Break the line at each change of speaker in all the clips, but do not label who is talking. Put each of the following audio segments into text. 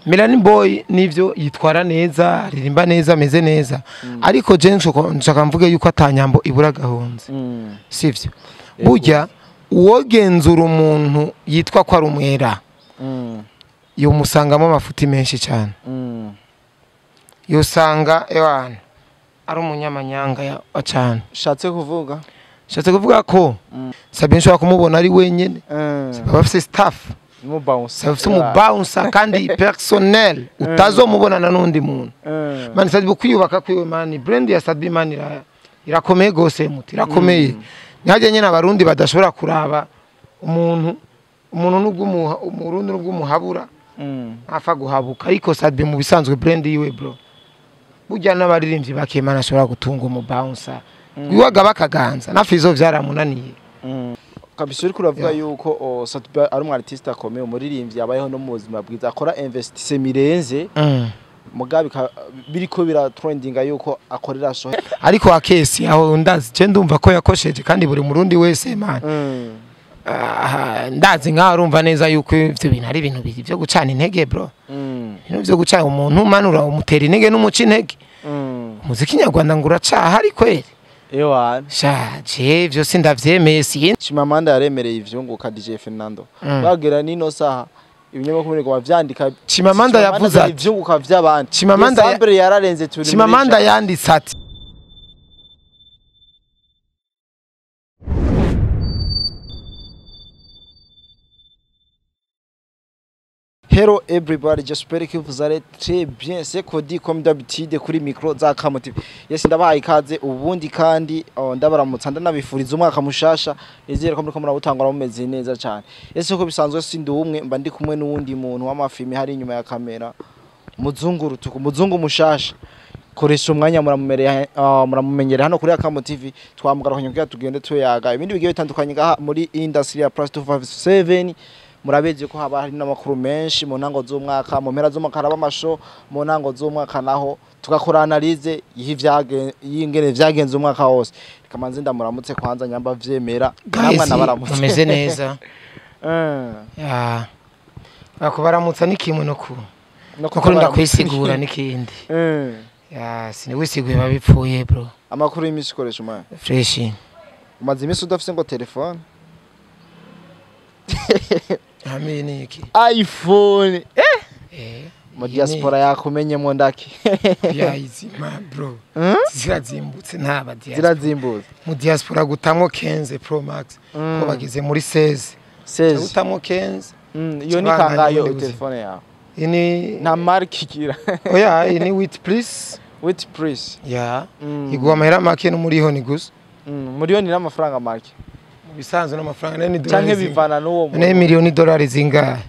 Melanie Boy nivyo yitwara neza, aririmba neza, ameze neza, ariko je nshaka mvuge yuko atanyambo ibura gahunze, sivyo? Burya uwogenzura umuntu yitwa ko ari umwera, yomusangamo amafuti menshi cyane, yosanga ewana ari umunyamanyanga ya cyane.
Shatse kuvuga,
shatse kuvuga ko Sabin nshobora kumubona ari wenyene, baba bafise staff,
mu bounce,
bafise umu bouncer kandi personnel utazomubonana n'undi muntu. Man, Sadbi kwiyubaka kwiwe, man, brand ya Sadbi, man, irakomeye gose, muti irakomeye. Nihajye nyene abarundi badashobora kuraba umuntu nubwo umurundi nubwo umuhabura afa guhabuka, ariko Sadbi mu bisanzwe brand yiwe bro, burya n'abaririmbyi bakemana ashobora gutunga umu bouncer wiwaga bakaganza na Fizo vyaramunaniye.
Kabisa uri kuravuga yuko Sadbi ari umu artiste akomeye, umuririmbyi abayeho no mu buzima bwiza, akora investissement mirenze, mugabe biriko bira trendinga yuko akorera show.
Ariko akesi aho ndazi je ndumva ko yakosheje, kandi buri murundi wese man ndazi nkaho urumva neza yuko ivyo bintu ari ibintu byo gucana intege bro. Ibintu byo gucana umuntu manura umutera intege n'umuca intege. Umuziki nyarwanda ngo uracaha ari kweri.
Ewana
sha je vyo sindavyemeye si.
Chimamanda yaremereye ivyunguka DJ Fernando. Bagera nino saha ibinyamakuru ngo bavyandika.
Chimamanda yavuze ati
ivyunguka vy'abandi.
Chimamanda
yararenze turi.
Chimamanda yanditse ati
Hello everybody, j'espère que vous allez très bien. C'est Cody comme d'habitude kuri micro za Kamo TV. Yes, ndabahaye ikaze ubundi kandi ndabaramutsa ndanabifuriza umwaka mushasha. Nizere ko muriko murawutangura mumeze neza cyane. Yes, uko bisanzwe sindi umwe, mba ndi kumwe n'uwundi muntu w'amafilme hari inyuma ya kamera. Muzungu rutuku, muzungu mushasha. Koresha umwanya muramumenyera hano kuri Kamo TV. Twamugaruka kugira tugende tuyaga ibindi bigiye bitandukanye ngaha muri industry ya Plus 257. Murabeje ko haba hari n'amakuru menshi mu ntango z'umwaka, mu mpera z'umwaka b'amasho, mu ntango z'umwaka naho tugakora analyse y'ingene vyagenze umwaka wose. Reka manze ndamuramutse kwanza nyamba vyemera namwe nabaramutse.
Mumeze neza. Ya. Bakubaramutsa nikimwe no ku. No kurinda kwisigura nikindi. Ya, siniwisiguye babipfuye bro.
Amakuru y'imisi koresha umwana.
Fresh.
Umaze imisi udafise ngo telefone.
Amini iki
iPhone mu diaspora yakumenyemo ndaki
ya izima bro. Zirazimbutse ntaba diaspora
zirazimbutse
mu diaspora gutamwo 15 Pro Max ko bagize muri 16 gutamwo 15.
Iyo ni kangayo telefone yawe?
Ini
nta mark igira.
Oya, ini with please,
with please
ya igwa amahera make no muri honi gusa.
Muri honi n'amafaranga make
bisanzwe n'amafaranga nene dolari
canke bivana n'uwo
muntu ne miliyoni dolari zingahe?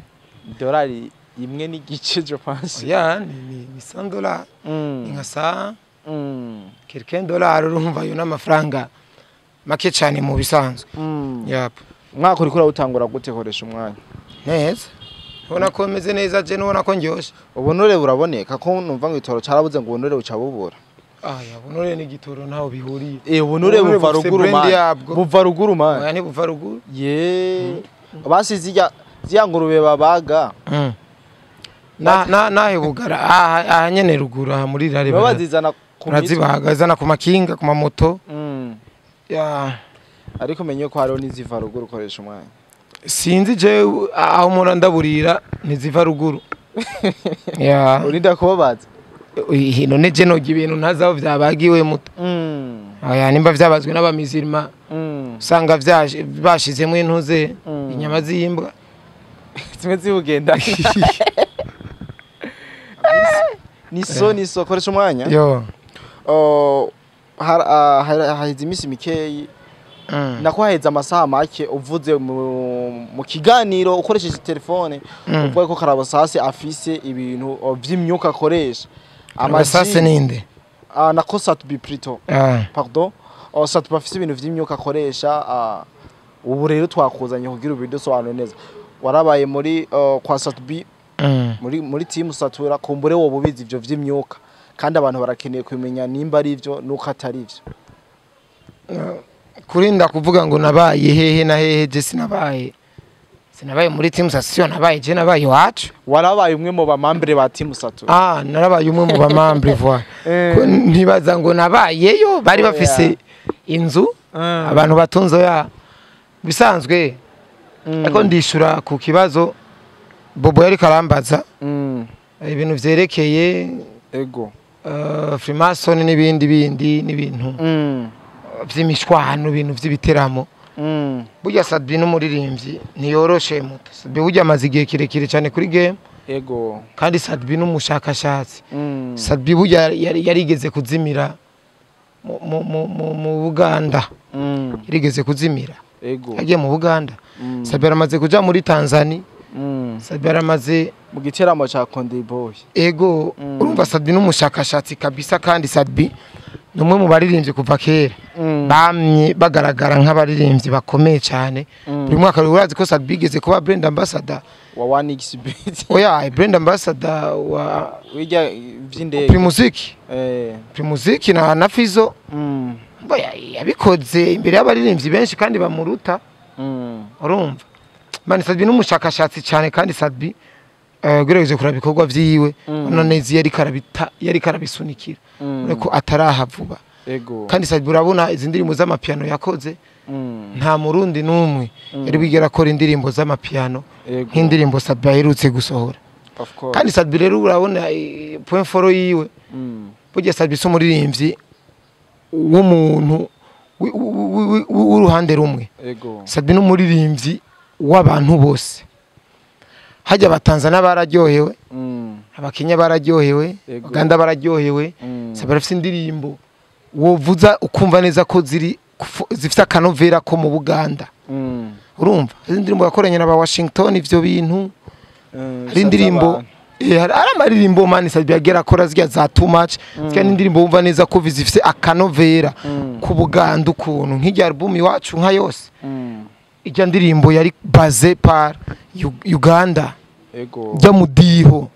Dolari imwe n'igice je pense.
Ya ni 100 dollars ni nka sa quelqu'un dollar, urumva yo n'amafaranga make cyane mu bisanzwe. Yap.
Umwaka uriko urawutangura gute koresha umwanya?
Neza. Ubona ko meze neza je nubona ko ndyoshe.
Ubunure buraboneka ko numva ngo itoro carabuze ngo ubunure buca bubura.
Aya bunure ni gitoro ntaho bihuriye.
Ubunure buva ruguru man. Buva ruguru man.
Oya ntibuva ruguru.
Ye. Basize zya ngurube babaga.
Na nahe bugara aha nyene ruguru aha muri rare.
Babazizana ku
razibaga zana ku makinga ku mamoto. Ya
ariko menye ko hariho niziva ruguru koresha umwanya.
Sinzi je aho mura ndaburira niziva ruguru. Ya.
Urinda kubabaza.
None je noga ibintu ntazaho vyabagiwe muto. Aya nimba vyabazwe n'abamizirima usanga vyaje bashizemo intuze inyama z'imbwa
zimwe zibugenda. Niso koresha umwanya.
Yo.
Haheze imisi mikeyi nako haheze amasaha make uvuze mu kiganiro ukoresheje telefone uvuga ko Karabasase afise ibintu vy'imyuka akoresha.
Amasase ninde?
Nako Sadbi plutôt. Pardon. Sadbi afise ibintu vy'imyuka akoresha. Ubu rero twakuzanye kugira ubidusobanure neza. Warabaye muri kwa Sadbi muri team Satura, kumbure wo bubizi ivyo vy'imyuka kandi abantu barakeneye kumenya nimba ari ivyo nuko atari ivyo.
Kurinda kuvuga ngo nabaye hehe na hehe je sinabaye. Sinabaye muri team Satusiyo, nabaye je, nabaye iwacu.
Warabaye umwe mu ba membre ba team Satu.
Ah, narabaye umwe mu ba membre, voilà. Ko ntibaza ngo nabayeyo, bari bafise inzu abantu batunze ya bisanzwe. Ariko ndishura ku kibazo Bobo yari karambaza, ibintu vyerekeye Freemason n'ibindi bindi n'ibintu vy'imishwano, ibintu vy'ibiteramo. Burya Sat-B n'umuririmbyi ntiyoroshe muto. Sat-B burya amaze igihe kirekire cyane kuri game. Kandi Sat-B n'umushakashatsi. Sat-B burya yarigeze kuzimira mu Buganda. Yarigeze kuzimira. Yagiye mu Buganda. Sat-B aramaze kuja muri Tanzania. Sat-B aramaze
Mu giteramo ca Konde Boy.
Ego. Urumva Sat-B n'umushakashatsi kabisa, kandi Sat-B ni umwe mu baririmbyi kuva kera bamye bagaragara nk'abaririmbyi bakomeye cyane. Buri mwaka urazi ko Sat-B igeze kuba brand ambassador
Wa 1xBet.
Oya, brand ambassador wa
Wirya vy'indege.
Primusic. Primusic na Fizo. Boya, yabikoze imbere y'abaririmbyi benshi kandi bamuruta. Urumva man, Sat-B n'umushakashatsi cyane, kandi Sat-B ugerageje kuraba ibikorwa vyiwe, none neza yari karabita, yari karabisunikira. Ureko ataraha vuba. Kandi Sat-B urabona izi ndirimbo z'amapiano yakoze, nta murundi n'umwe yari bigera akora indirimbo z'amapiano nk'indirimbo Sat-B aherutse gusohora.
Of course.
Kandi Sat-B rero urabona point fort yiwe, burya Sat-B si umuririmbyi w'umuntu w'uruhande rumwe. Sat-B n'umuririmbyi w'abantu bose. Hajya abatanzania bararyohewe, abakenya bararyohewe, Uganda bararyohewe. Sat-B arafise indirimbo wovuza ukumva neza ko ziri zifite akanovera ko mu Buganda. Urumva izi ndirimbo yakoranye na ba Washington, ivyo bintu, hari indirimbo hari amaririmbo man Sat-B yagera akora, zirya za too much, zirya n'indirimbo wumva neza ko zifise akanovera ku Buganda ukuntu, nk'irya album Iwacu nka yose, ijya ndirimbo yari base par Uganda. Jya mudiho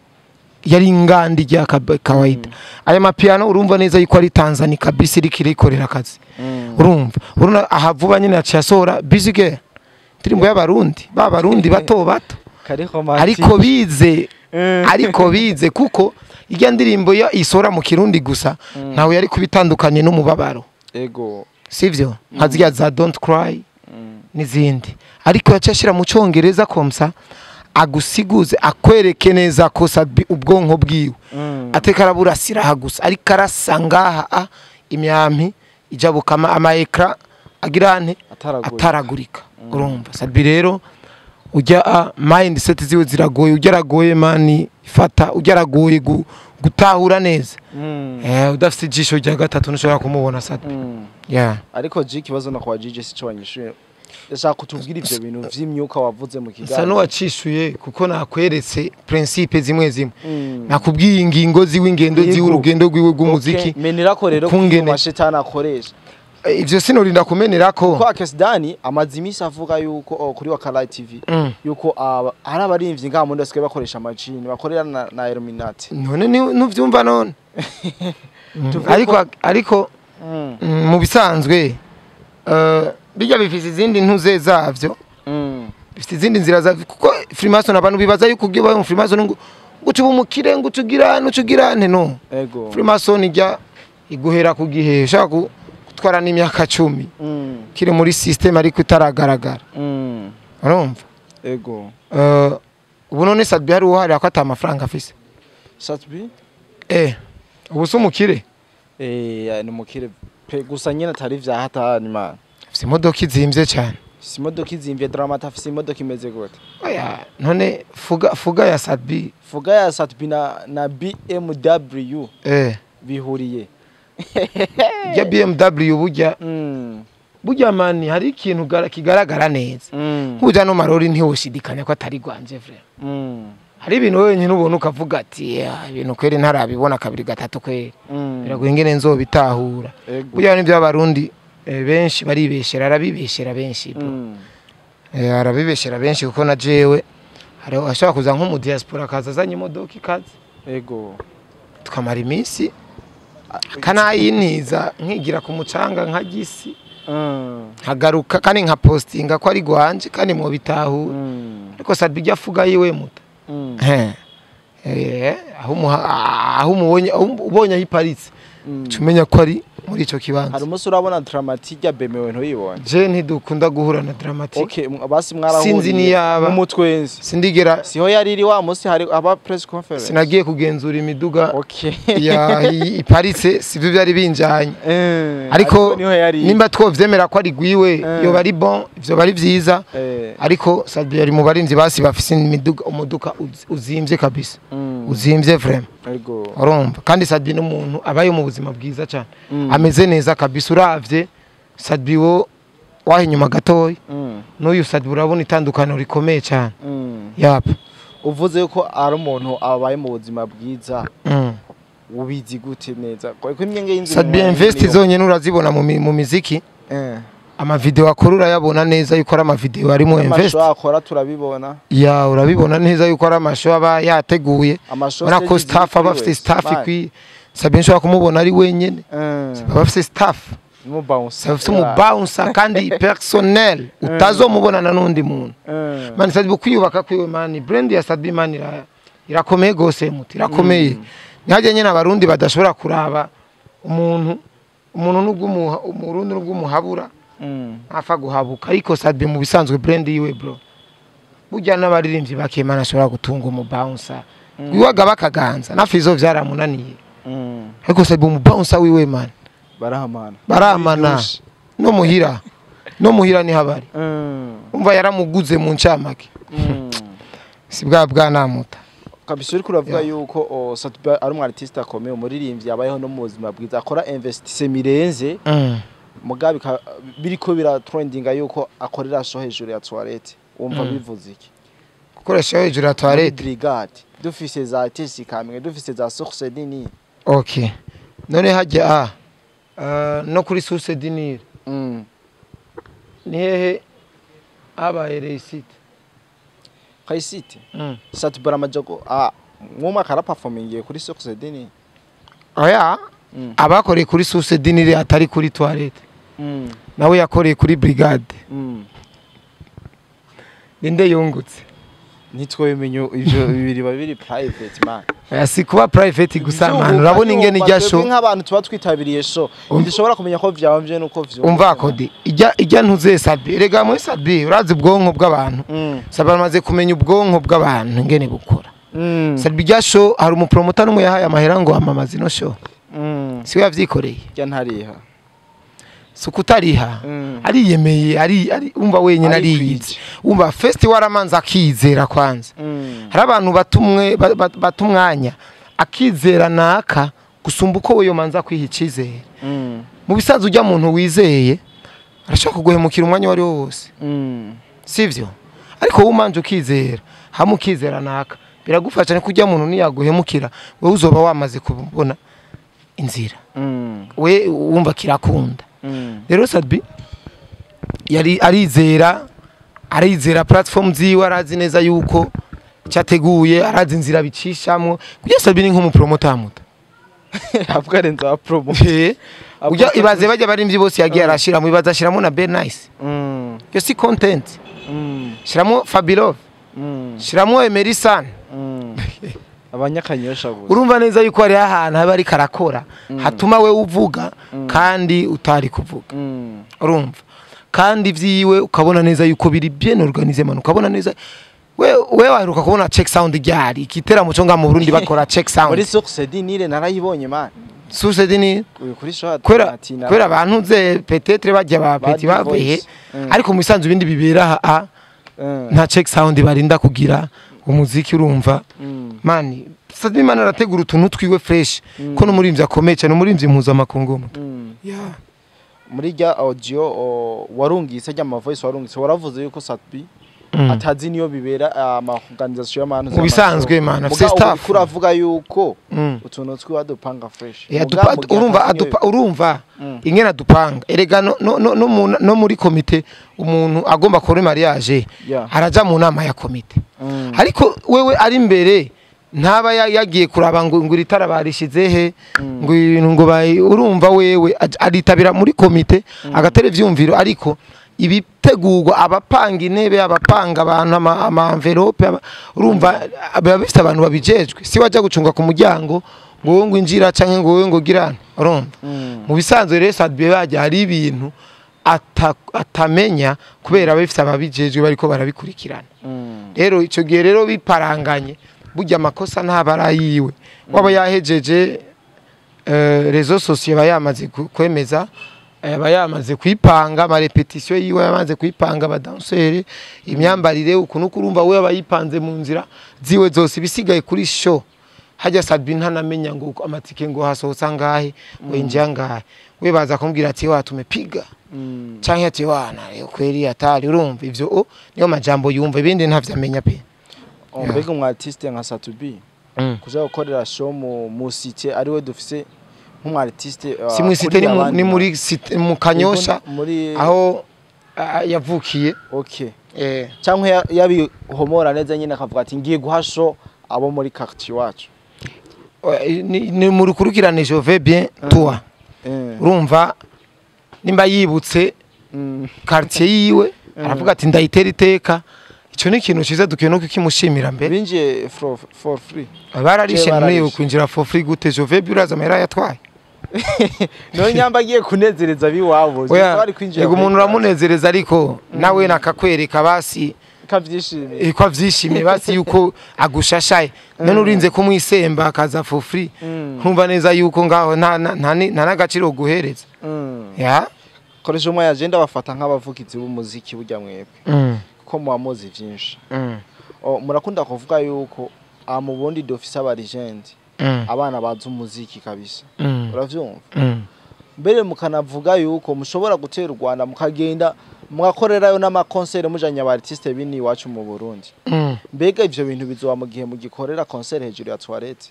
yari inganda ijya kawaida. Aya mapiano urumva neza yuko ari Tanzania kabisa iriko irikorera akazi. Urumva uruna aha vuba nyine yaciye asohora Busy Girl, indirimbo y'abarundi, ba barundi bato bato.
Kari romantic.
Ariko bize, ariko bize, kuko ijya ndirimbo yo isora mu Kirundi gusa ntawe yari kubitandukanye n'umubabaro. Sivyo nka zirya za Don't Cry n'izindi, ariko yaciye ashyira mu Cyongereza comme ça agusiguze, akwereke neza ko Sat-B ubwonko bwiwe ateka araburasira aha gusa, ariko arasa ngaha a imyampi ijabukama ama écran agira ante?
Ataragurika.
Ataragurika. Urumva Sat-B rero ujya a mindset ziwe ziragoye, ujya aragoye man, fata ujya aragoye gutahura neza. Udafite ijisho rya gatatu ntushobora kumubona Sat-B. Yeah.
Ariko G, ikibazo na kwa GJ sico wanyishuye. Ndashaka kutubwira ivyo bintu vy'imyuka wavuze mu
Nsa
kiganiro.
n'uwacishuye, kuko nakweretse principe zimwe zimwe. Nakubwiye ingingo ziwe, ingendo ziwe, urugendo rwiwe rw'umuziki.
Okay. Menerako rero
Ukungene.
ku mashetani akoresha.
Ivyo sinorinda kumenerako.
Kwa Kesdani amaze iminsi avuga yuko kuri Wakala TV yuko hari abarimvyi ngaha mu basigaye bakoresha amajini, bakorera na Illuminati.
None nuvyumva none?
Tuvuge
Ariko mu bisanzwe bijya bifise izindi ntuze zavyo, bifite izindi nzira zavyo, kuko Freemason abantu bibaza yuko ugiye mu Freemason ngo uca umukire, ngo ucugira nucugirane, no. Freemason ijya iguhera ku gihe ushaka gutwara n'imyaka 10 kiri muri system ariko itaragaragara. Urumva?
Ego.
Ubu none Sat-B hari uwuharira ko ata mafaranga afise?
Sat-B?
Ubu si umukire?
Ni umukire pe, gusa nyine atari vya hatani man.
Afise imodoka izimvye cyane.
Afise imodoka izimvye. Dramata afise imodoka imeze gute?
Oya, none fuga ya Sat-B?
Fuga ya Sat-B na BMW bihuriye?
Ya BMW burya, burya man, hari ikintu kigaragara neza. Nk'uja no marori ntiwoshidikanya ko atari gwanje frère. Hari ibintu wenyine ubona ukavuga ati: "Yeah, ibintu kweri ntarabibona kabiri gatatu kweri biragoye ingene nzobitahura." Burya n'ibyo abarundi benshi baribeshera, arabibeshera benshi bro. Arabibeshera benshi, kuko na jewe hari ashobora kuza nko mu diaspora akaza azanye imodoka ikaze, tukamara iminsi akanayiniza, nkigira ku mucanga nka gisi. Nkagaruka kandi nka postinga ko ari gwanje kandi mu bitahu. Ariko Sadbi ijya afuga yiwe muta. Aho aho umubonye, aho ubonye aho iparitse, uca umenya ko ari muri ico
Hari
kibanza.
umunsi urabona Dramatique ya BMW ntuyibonye?
Je ntidukunda guhura na Dramatique.
Okay, basi mwarahuriye.
Sinzi niyaba.
Mumutwenzi.
Sindigera.
Siho yari iri wa munsi hari aba press conference.
Sinagiye kugenzura imiduga ya iparitse, sivyo byari binjanye. Ariko
niho yari.
Nimba twovyemera ko ari gwiwe, yoba ari bon, ivyo bari vyiza. Ariko Sadbi yari mu barinzi basi bafise imiduga, umuduka uzimvye kabisa, uzimvye vraiment. Urumva kandi Sadbi n'umuntu abaye mu buzima bwiza cyane, ameze neza kabisa. Uravye Sadbi wo wahe inyuma gatoya n'uyu Sadbi, urabona itandukaniro rikomeye cyane. Yap.
Uvuze ko ari umuntu abaye mu buzima bwiza, ubizi gute neza ko imyenge y'inzu?
Sadbi invest zonyene urazibona mu miziki. Amavideo akora urayabona neza yuko ari amavideo arimo invest.
Amasho akora turabibona.
Ya, urabibona neza yuko ari amasho aba yateguye.
Amasho
Ubona ko
stage
staff aba
ziri
afite staff
man.
ikwiye. Sabine nshobora kumubona ari wenyene, aba afite staff.
Mu bounce.
Afite umu bouncer kandi personnel utazomubonana n'undi muntu. Man, Sadbi kwiyubaka kwiwe, man, brand ya Sadbi, man, irakomeye gose muti, irakomeye. Ntihajye nyine abarundi badashobora kuraba umuntu nubwo umurundi nubwo umuhabura ntapfa guhabuka. Ariko Sadbi mu bisanzwe brand yiwe, bro, burya n'abaririmbyi bakemana ashobora gutunga umu bouncer wiwaga bakaganza na Fizo vyaramunaniye. Ariko Sadbi umu bouncer wiwe, man,
Barahamana.
Baramana no muhira niho abari. Umva, yaramuguze mu ncamake, si bwa bwanamuta.
Kabisa, uriko uravuga yuko Sadbi ari umu artiste akomeye, umuririmbyi yabayeho no mu buzima bwiza, akora investissement irenze. Mugabe biriko bira trendinga yuko akorera show hejuru ya toilette, wumva bivuze iki?
Gukoresha hejuru ya
Muri
toilette?
Brigade dufise za tesi kamwe, dufise za Source du Nil.
Okay, none hajya no kuri Source du Nil ni hehe habaye réussite?
Kayisite Sadbi amajogo mwuma kara performingiye kuri Source du Nil.
Oya. Abakoreye kuri Source du Nil atari kuri toilette, nawe yakoreye kuri Brigade, ninde yungutse?
Ntitwobimenye ivyo bibiri, babiri private, man.
Oya, si kuba private gusa, man, urabona ingene ijya show.
Twebwe nk'abantu tuba twitabiriye show ntidushobora kumenya ko vyamvye nuko vyumva.
Umva kodi ijya ntuze Sadbi, erega muri Sadbi urazi ubwonko bw'abantu. Sadbi amaze kumenya ubwonko bw'abantu ingene bukora. Sadbi ijya show, hari umupromota n'umwe yahaye amahera ngo amamaze ino show? Siwe yavyikoreye?
Rya ntariha.
Si ukutariha. Ariyemeye, ari umva wenyine.
Arikwije.
Ariyizi, umva, first waramanza akizera kwanza. Hari abantu batumwe bata umwanya akizera naka gusumba uko we yomanza kwiha icizere. Mu bisanzwe ujya muntu wizeye arashobora kuguhemukira umwanya uwo ari wo wose. Sivyo? Ariko wowe umanje ukizera, hamwe ukizera naka, biragufasha ko ujya muntu niyaguhemukira wowe uzoba wamaze kubona inzira. We wumva kirakunda. Rero Sadbi yari arizera platform ziwe, arazi neza yuko cyateguye, arazi inzira bicishamwo kugira Sadbi ni nk'umupromoter muto.
Avuga arenze aba promo.
Ujya ibaze bajya barimvyi bose yagiye arashiramo, ibaze ashiramo na Ben Nice. Yo si content. Shiramo Fabilove. Shiramo Emery San.
Abanyakanyosha gusa.
Urumva neza yuko hari ahantu haba ariko arakora hatuma we uvuga kandi utari kuvuga. Urumva kandi ivyiwe ukabona neza yuko biri bien organisé, man, ukabona neza we waheruka kubona check sound ryari igiteramo cyo nga mu Burundi bakora check
Muri
sound?
Source du Nil narayibonye, man.
Source du Nil.
Uyu kuri show.
Kubera kubera abantu ze peut-être bajya ba petit
Bad
bavuye.
Voice.
Ariko mu bisanzwe ibindi bibera aha nta check sound barinda kugira umuziki, urumva. Man, Sadbi man arategura utuntu twiwe fresh ko n'umurimvyi akomeye cyane, umurimvyi mpuzamakungu muto. Yeah.
Muri rya audio warungitse, rya ma voice warungitse, waravuze yuko Sadbi atazi niyo bibera ama organisation y'abantu.
Mu bisanzwe, man, afise staff.
Kuravuga yuko utuntu twiwe adupanga fresh. Muga mu gihe
urumva
atazi niyo
adupa, urumva ingene adupanga erega no muri komite umuntu agomba kora mariage araja mu nama ya komite. Ariko wewe ari imbere Ntaba yagiye kuraba ngo iri tara barishize he, ngo ibintu ngo urumva wewe aritabira muri komite, agatera ivyumviro, ariko ibitegurwa, abapanga intebe, abapanga abantu, ama enveloppe, urumva biba bifite abantu babijejwe. Si wajya gucunga ku muryango ngo wowe ngo injira canke ngo wowe ngo girane, urumva. Mu bisanzwe rero Sat-B bajya hari ibintu atamenya kubera bifite ababijejwe bariko barabikurikirana. Rero ico gihe rero biparanganye, burya amakosa ntaba ari ayiwe. Waba yahejeje, réseaux sociaux aba yamaze kwemeza, aba yamaze kwipanga ama répétition yiwe, yamaze kwipanga aba danseurs, imyambarire, ukuntu kurumva we aba yipanze mu nzira ziwe zose. Ibisigaye kuri show hajya, Sat-B ntanamenya ngo amatike ngo hasohotse angahe, ngo yinjiye angahe. We baza kumubwira ati watumepiga, canke ati wana rero kweri atari. Urumva ivyo niyo majambo yumva, ibindi ntavyo amenya pe.
Oh, mbega umu artiste nka Sat-B kuja gukorera show mu cité, ariwe dufise nk'umu artiste
Si mu cité, ni muri cité mu Kanyosha,
muri
aho yavukiye.
Okay, cyangwa yabihomora neza nyine akavuga ati ngiye guha show abo muri quartier wacu.
Ni mu rukurikirane, je vais bien toi. Urumva nimba yibutse quartier yiwe, aravuga ati ndayitera iteka. Ico ni ikintu ciza, dukwiye no kukimushimira mbere.
Binjiye for free?
Bararishe.
Je
none
bararishe.
Kwinjira for free gute? Je vais bien, uraza amahera yatwaye.
None nyamba agiye kunezereza abiwabo,
Oya,
bari kwinjira.
yego, umuntu uramunezereza, ariko nawe nakakwereka basi
kavyishimiye.
Ko avyishimiye basi yuko agushashaye. None urinze kumwisemba akaza for free, nkumva neza yuko ngaho nta n'agaciro guhereza. Ya.
Koresha umwanya, agenda bafata nk'abavugizi b'umuziki burya mwebwe, kuko muba muzi vyinshi. Oh, murakunda kuvuga yuko mu Burundi dufise aba legend, abana bazi umuziki kabisa, uravyumva? Mbere mukanavuga yuko mushobora gutera u Rwanda, mukagenda mugakorerayo n'ama concert mujanye aba artiste bini iwacu mu Burundi. Mbega ivyo bintu bizoba mu gihe mugikorera concert hejuru ya toilette?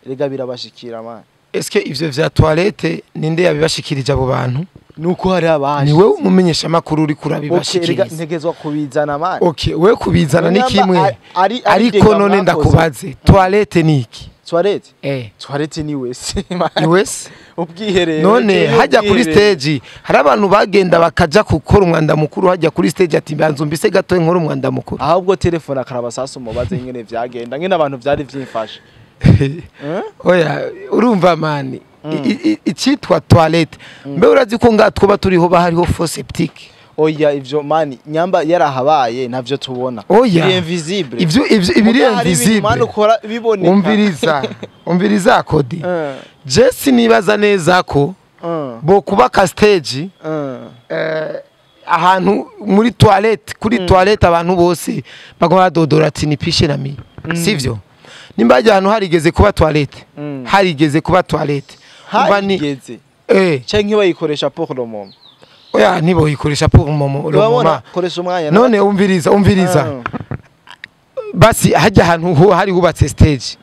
Erega birabashikira man.
Eske ivyo vya toilette ninde yabibashikirije abo bantu?
Nuko hari abaje.
Ni wewe umumenyesha makuru uri
Okay, erega
kurabibashikiriza.
ntegezwa kubizana man.
Okay, wewe kubizana ni
Nyamba
kimwe,
ari
ariko
dega
none
mwakoze.
Ndakubaze, toilette ni iki?
Toilette?
Eh.
Toilette ni wese man.
Ni wese.
Ubwiherero.
None
Ubwiherero.
hajya kuri stage hari abantu bagenda bakaja gukora umwanda mukuru hajya kuri stage, ati banzu mbise gato nkora umwanda mukuru?
Ahubwo telefone akarabasasa umubaze ingene vyagenda, ngene abantu vyari vyimfashe. Eh?
Oya, urumva man, icitwa toilette, mbe urazi ko ngaha twuba turiho bahariho fosse septique?
Oya, ivyo man, nyamba yarahabaye ntavyo tubona.
Oya.
Biri invisible.
Ivyo ibiri
Muga hari ibintu, man,
invisible.
ukora biboneka.
Umviriza, umviriza Kodi. Je nibaza neza ko bo kubaka stage ahantu muri toilette, kuri toilette abantu bose bagoma badodora ati nipishe na mi, sivyo? Nimba hajya ahantu harigeze kuba toilette, harigeze kuba toilette. Umva
Harigeze canke bayikoresha pour le moment?
Oya, ntiboyikoresha pour le moment, le
Urabona,
moment.
koresha umwanya.
None umviriza, umviriza. Basi hajya ahantu hari hubatse stage,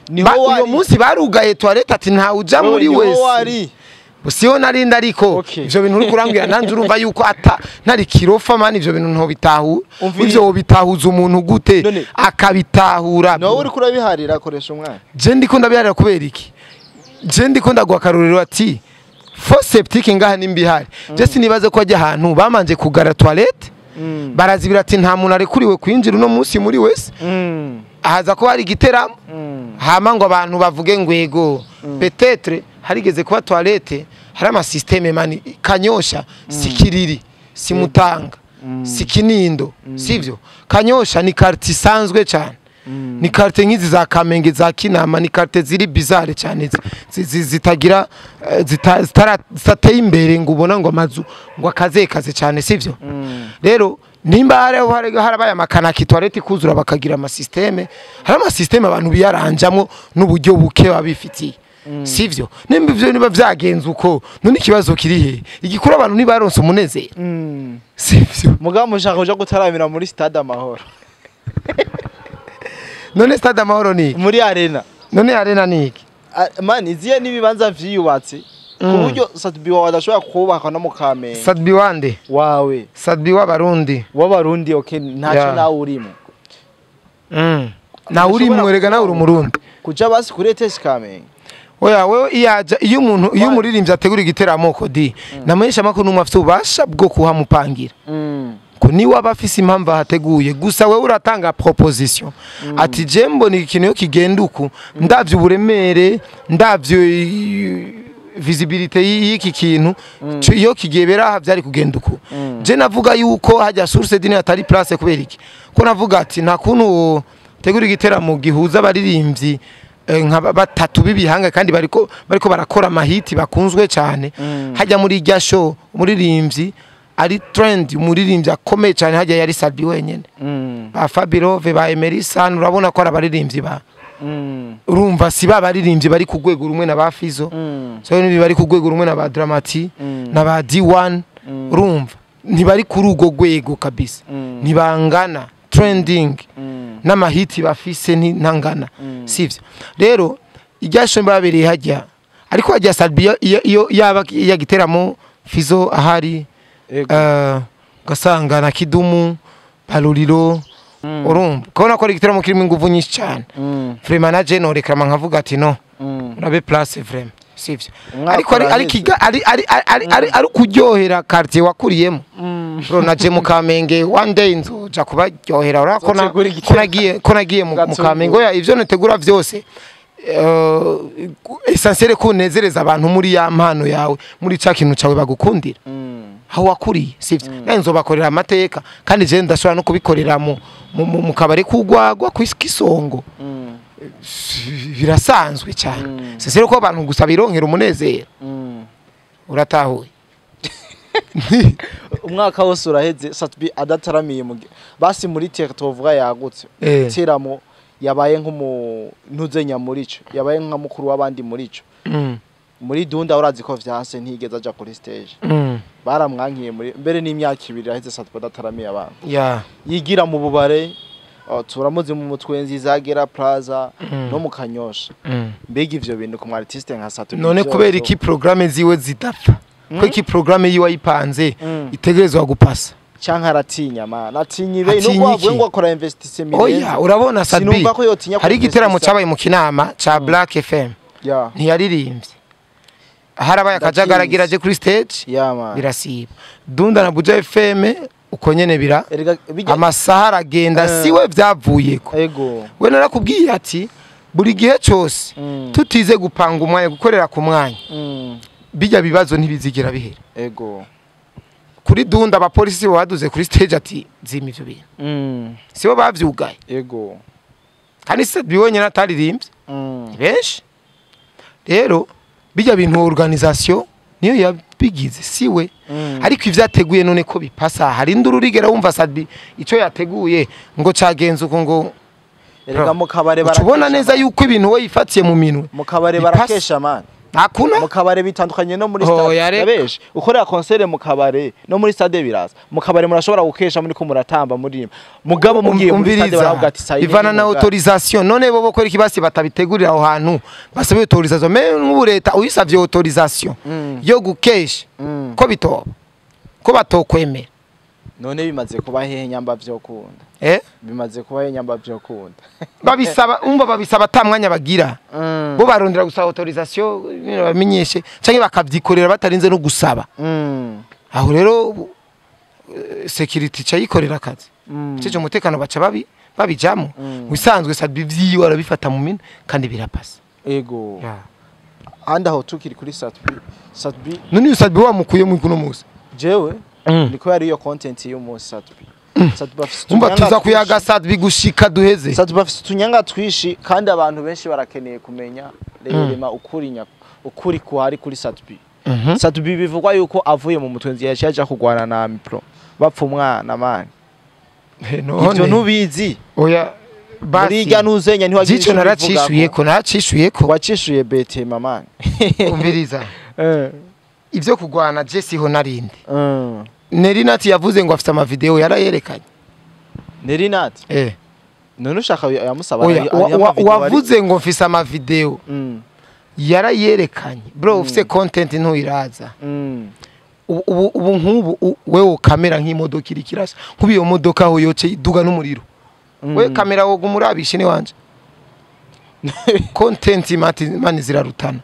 Niho
uyo
wari.
munsi barugaye toilette ati ntawe uja muri
Niho
wese.
wari.
Siho narinda, ariko ivyo bintu uri kurambwira nanje urumva yuko ata ntari kirofa man, ivyo bintu ntobitahura.
Umviriza.
Ivyo wobitahuza umuntu gute
None-
akabitahura?
Nawe uriko urabiharira, koresha umwanya.
Je ndiko ndabiharira kubera iki? Je ndiko ndaguha akarorero ati fosse septique ngaha nimba ihari, je sinibaze ko ajya ahantu bamanje kugara toilette, barazibira ati nta muntu arekuriwe kwinjira uno munsi muri wese, haza kuba hari igiteramo, hama ngo abantu bavuge ngo ego, peut-être harigeze kuba toilette. Hari ama système man. Kanyosha si Kiriri, si Mutanga, si Kinindo, sivyo? Kanyosha ni quartier isanzwe cyane, ni quartier nk'izi za Kamenge, za Kinama, ni quartier ziri bizarre cyane, zitagira zitateye imbere ngo ubona ngo amazu ngo akazekaze cyane, sivyo? Rero nimba harabaye amakanaki, toilette kuzura, bakagira ama système, hari ama système abantu biyaranjamwo n'uburyo buke baba bifitiye, sivyo? Nimba ivyo niba vyagenze uko, none ikibazo kiri he? Igikuru abantu ntibaronse umunezero, sivyo?
Mugabo mushaka kuja gutaramira muri stade Amahoro?
None stade Amahoro ni iki?
Muri arena.
None arena ni iki?
Ah, man, iziye n'ibibanza vyiyubatse ku buryo Sat-B wawe adashobora kubaka no mu Kamenge.
Sat-B wande?
Wawe.
Sat-B w'Abarundi.
W'Abarundi, okay, ntacyo.
Yeah.
Nawe urimo.
Nawe uri mwerega, nawe uri umurundi.
Kuja basi kuri ETS Kamenge.
Oya, wewe iyaja iyo umuntu, iyo umuririmbyi ategura igiteramo, kodi namenyesha amakuru n'umwe afite ububasha bwo kuhamupangira, ko niwe aba afise impamvu ahateguye. Gusa wewe uratanga proposition ati: "Je mbona ikintu iyo kigenda uku, ndavye uburemere, ndavye visibilité y'iki kintu, iyo kigebera aha vyari kugenda uku." Je navuga yuko hajya Source du Nil atari place. Kubera iki? Ko navuga ati nta kuntu tegura igiteramo gihuza abaririmbyi nka batatu b'ibihanga kandi bariko barakora amahiti bakunzwe cyane. Hajya muri irya show, umuririmbyi ari trend, umuririmbyi akomeye cyane hajya yari Sat-B wenyene. Ba Fabirove, ba Emery San, urabona ko ari abaririmbyi ba urumva si ba baririmbyi bari ku rwego rumwe na ba Fizo, so nibi bari ku rwego rumwe na ba Dramati na ba D1. Urumva ntibari kuri urwo rwego kabisa, ntibangana trending n'amahiti bafise ntangana, sivyo? Rero irya show babereye hajya, ariko hajya Sat-B iyo yaba yagiteramo Fizo ahari, ugasanga na Kidumu Baruriro, urumva kubona ko ari igiteramo kirimo inguvu nyinshi cyane. Vraiment na je noreklama nkavuga ati: "No, urabe place vraiment, sivyo?"
Umwaka
Ariko ari ari
uraheze.
Ari kuryohera quartier wakuriyemo. Bro, naje mu Kamenge, one day nzoja kubaryohera. Urabona ko
Uzotegura
ko
igiteramo.
nagiye mu
Gatunguru.
Kamenge. Oya, ivyo nitegura vyose, essentiel kunezereza abantu muri ya mpano yawe, muri ca kintu cawe bagukundira aho wakuriye, sivyo? Nawe nzobakorera amateka, kandi je ndashobora no kubikorera mu kabari kugwagwa kw'isongo. Birasanzwe cyane, c'est ko abantu gusa bironkera umunezero. Uratahuye?
Umwaka wose uraheze Sat-B adataramiye mu basi muri teke tuvuga yagutse teramo, yabaye nk'umu ntuzenya muri ico, yabaye nka mukuru w'abandi muri ico. Muri Dunda urazi ko vyanse, ntigeze aja kuri stage. Baramwankiye muri mbere n'imyaka 2 iraheze Sat-B adataramiye abantu. Yigira mu bubare, turamuzi mu Mutwenzi, Zagera Plaza no mu Kanyosha. Mbega ivyo bintu ku mu artiste nka Sat-B
None kubera iki programme ziwe zidapfa? Ko iki programme yiwe ayipanze itegerezwa gupasa.
Canke aratinya man, atinya ibe
Atinya
nubwo wavuye
iki?
ngo akora investissement.
Oya, urabona Sat-B,
Sinumva ko yotinya
hari igiteramo
kuinvestisa.
cabaye mu Kinama ca Black FM, ntiyaririmbye, harabaye akajagari agira aje kuri stage,
Ya man.
birasiba. Dunda na Buja FM uko nyene bira
Erega bijya
amasaha aragenda, siwe vyavuyeko. We narakubwiye ati buri gihe cyose tutize gupanga umwanya, gukorera ku mwanya, bijya bibazo ntibizigera bihera. Kuri Dunda abapolisi bo baduze kuri stage ati: "Zima ivyo bintu." Sibo bavyugaye? Kandi se wenyine ataririmbye? Ni benshi. Rero bijya bintu organisation niyo yabigize, siwe. Ariko ivyo yateguye none ko bipasa, hari induru urigera wumva Sat-B ico yateguye ngo cagenze uko ngo
Erega mu kabare
uca ubona
barakesha,
neza
man.
yuko ibintu we yifatiye mu minwe
Mu kabare
bipasa.
barakesha man.
Ntakuna.
Mu kabare bitandukanye no muri
Oh,
stade.
yareka.
Yabeshe ukorera concert mu kabare no muri stade biraza. Mu kabare murashobora gukesha muri ko muratamba muririmba, mugabo mugiye muri stade
Umviriza,
baravuga ati sayini.
Ivana na autorisation. None bo bokora ikibasi batabitegurira aho hantu basabe autorisation? Mais nk'ubu leta uyisavye autorisation yo gukesha, ko bitoba, ko batokwemera?
None bimaze kuba hehe nyamba vyokunda?
Eh?
Bimaze kuba hehe nyamba vyokunda?
Babisaba, umva, babisaba ata mwanya bagira. Bo barondera gusaba autorisation nyine bamenyeshe, canke bakavyikorera batarinze no gusaba. Aho rero security ca yikorera akazi, cece umutekano baca babijamo. Mu bisanzwe Sat-B vyiwe arabifata mu minwe kandi birapasa.
Ego. Andi aho tukiri kuri Sat-B, Sat-B
None uyu Sat-B wamukuye mu kuno musi?
Jewe niko yari iyo content y'umunsi. Sat-B, Sat-B afise
Umva,
utunyanga
tuza kuyaga
twishi.
Sat-B gushika duheze.
Sat-B afise utunyanga twishi kandi abantu benshi barakeneye kumenya rema ukuri ukuri kuhari kuri Sat-B. Sat-B bivugwa yuko avuye mu Mutwenzi yaciye aja kugwana na Mipro bapfa umwana man.
None
Ivyo ntubizi?
Oya,
Muri
basi
irya ntuzenya ntiwagira
jico
ico
naracishuyeko, naracishuyeko.
Wacishuye bete man.
Umviriza, ivyo kugwana je siho narindi. Nerinati yavuze ngo afite amavideo, yarayerekanye.
Nerinat?
Eh.
None ushaka yamusaba?
Oya, wavuze ngo mfise amavideo, yarayerekanye. Bro, ufise content ntuyiraza. Ubu nk'ubu wewe ukamera nk'imodoka iri kirasha, nk'ubu iyo modoka aho yoce iduga n'umuriro. We kamera woga umurabishe ni wanje. Content mani zirarutana.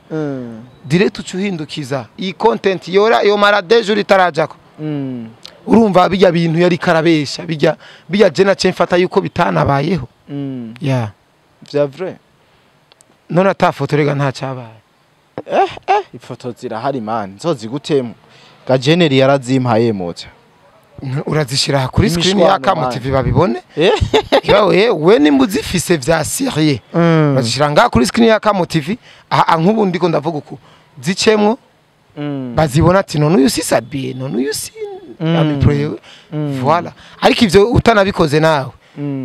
Direct ucuhindukiza iyi content yora yo mara dejo itarajako. Urumva bijya bintu yari karabesha bijya je nace mfata yuko bitanabayeho. Yeah.
Vya vrai.
None ata foto rega nta cyabaye.
Ifoto zirahari man, nzozigutemo. Gajeneri yarazimpaye mota.
Urazishira kuri screen ya Kamo TV babibone. Yawe we nimba uzifise vya sérieux. Urazishira ngaha kuri screen ya Kamo TV aha nkubu ndiko ndavuga uko zicemwo bazibona ati none uyu si Sadbi, none uyu si Ami Pro. Voilà. Ariko ivyo utanabikoze nawe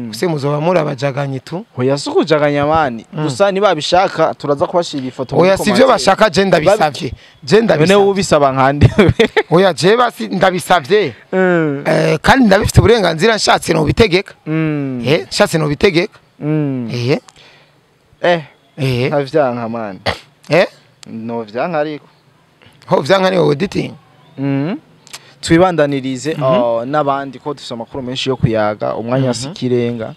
use muzoba murabajaganye tu.
Oya si ukujaganya mani. Gusa nibabishaka turaza kubashira ifoto.
Oya si ivyo bashaka, je ndabisavye. Je
None
ndabisavye.
ubisaba nkande?
Oya je basi ndabisavye. Kandi ndabifite uburenganzira, nshatse no bitegeka. Nshatse no bitegeka.
Ntavyanka mani. No vyanka ariko.
Ho vyanka ni wowe editing.
Twibandanirize n'abandi ko dufise amakuru menshi yo kuyaga, umwanya si kirenga.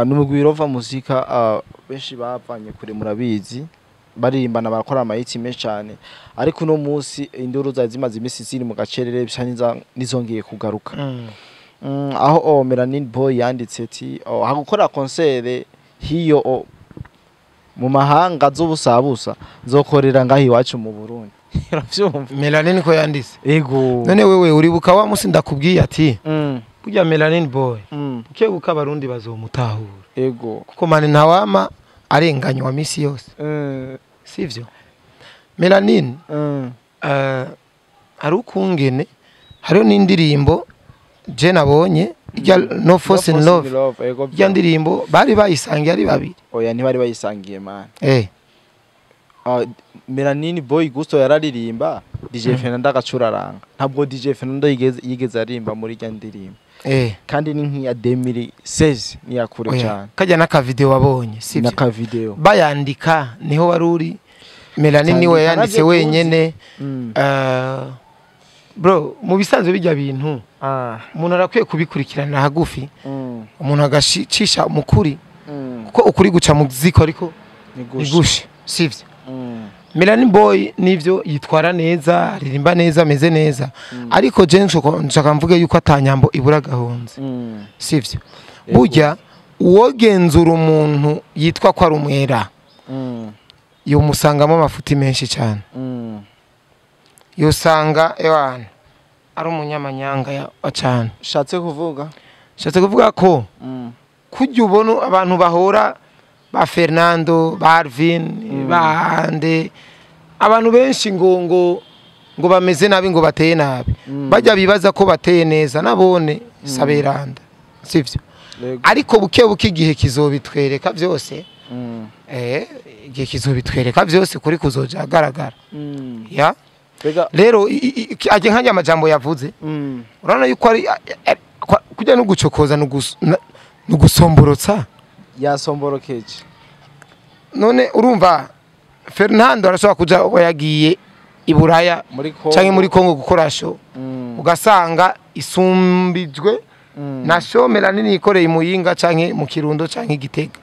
N'umugwi Rova Muzika, benshi bavanye kure murabizi, baririmbana barakora amayiti menshi cyane, ariko uno munsi induru zari zimaze iminsi ziri mu gacerere bisa nizongeye kugaruka. Aho Melanin Boy yanditse ati hagukora concert hiyo mu mahanga z'ubusabusa nzokorera ngaho iwacu mu Burundi. Uravyumva?
Melanin ko yanditse?
Ego.
None wewe uribuka wa musi ndakubwiye ati burya Melanin Boy ukebuka abarundi bazomutahura?
Ego.
Kuko mani ntawama arenganywa misi yose. Sivyo? Melanin ari ukungene hariho n'indirimbo je nabonye ijya No Force in Love.
Ego.
Ijya ndirimbo bari bayisangiye ari babiri.
Oya, ntibari bayisangiye man. Melanin Boy Gusto yararirimba, DJ Fernando agacuraranga. Ntabwo DJ Fernando yigeze aririmba muri rya ndirimbo. Kandi ni nk'iya 2016, ni ya kure
Oya,
cyane.
Kajya n'akavideo wabonye, sivyo?
N'aka video.
Bayandika niho wari uri? Melanin niwe
Cyandika
yanditse
navyo
wenyene. Bro, mu bisanzwe bijya bintu umuntu arakwiye kubikurikirana hagufi, umuntu agashicisha mukuri, kuko ukuri guca mu ziko ariko
Ni gusha.
igushe, sivyo? Melanin Boy nivyo yitwara neza, aririmba neza, ameze neza, ariko je nshaka mvuge yuko atanyambo ibura gahunze, sivyo?
Yego.
Burya uwogenzura umuntu yitwa ko ari umwera yomusangamo amafuti menshi cyane. Yosanga ewana ari umunyamanyanga wa cyane.
Shatse kuvuga?
Nshatse kuvuga ko kujya ubona abantu bahora ba Fernando, ba Arvin, ba Ande, abantu benshi ngo bameze nabi, ngo bateye nabi, bajya bibaza ko bateye neza nabone saberanda, sivyo?
Yego.
Ariko buke buke igihe kizobitwereka byose. Igihe kizobitwereka byose, kuri kuzoja agaragara. Ya.
Bega
Rero ajye nkajya amajambo yavuze, urabona yuko ari kujya no gucokoza no gusomborotsa.
Yasomborokeje.
None urumva Fernando arashobora kuja uba yagiye i Buraya
muri Kongo
canke muri Kongo gukora show, ugasanga isumbijwe na show Melanin yikoreye i Muyinga canke mu Kirundo canke i Gitega,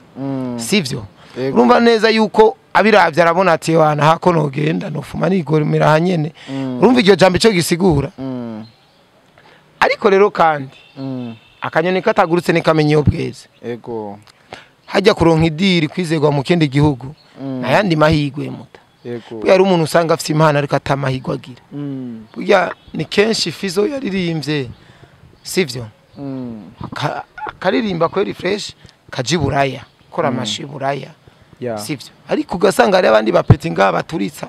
sivyo?
Yego.
Urumva neza yuko abiravye arabona ati wana hako nogenda nofuma nigoromera hanyene. Urumva iryo jambo ico gisigura? Ariko rero kandi akanyoni katagurutse ntikamenya iyo bweze.
Ego.
Hajya kuronka idiri, kwizerwa mu kindi gihugu, nayandi mahigwe muta.
Ego.
Burya hari umuntu usanga afite impano ariko atamahigwe agira. Burya ni kenshi Fizo yaririmbye, sivyo? Akaririmba kweri fresh, kaja i Buraya kora amashi i Buraya, sivyo? Ariko ugasanga hari abandi bapeti ngaha baturitsa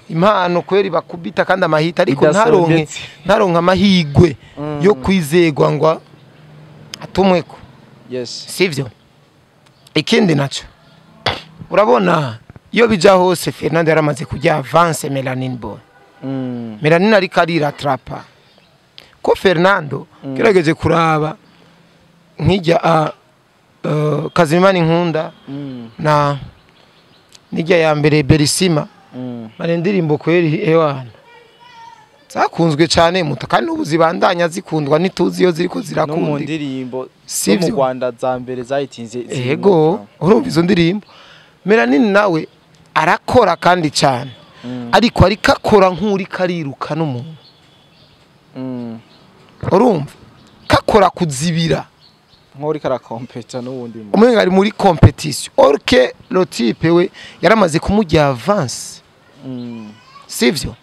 impano kweri, bakubita kandi amahita, ariko ntaronke
Idasondetse.
ntaronke amahigwe yo kwizegwa ngo atumweko, sivyo? Ikindi naco, urabona iyo bija hose Fernando yaramaze kujya avance Melanin Boy. Melanin ariko ariratrapa ko Fernando gerageje kuraba nk'ijya Kazimana Inkunda na nijya ya mbere Berisima, mara indirimbo kweri ewana. Zakunzwe cyane muta, kandi n'ubu zibandanya zikundwa, ntituzi iyo ziriko
No mu
zirakundwa.
ndirimbo zo
Sivyo?
mu Rwanda za mbere zayitinze.
Ego, urumva izo ndirimbo. Melanini nawe arakora kandi cyane, ariko akora nk'uri kariruka n'umuntu. Urumva kakora kuzibira.
Nk'uri karakompeta n'uwundi muntu.
Umenga ari muri compétition, or que le type we yaramaze kumujya avance. Sivyo?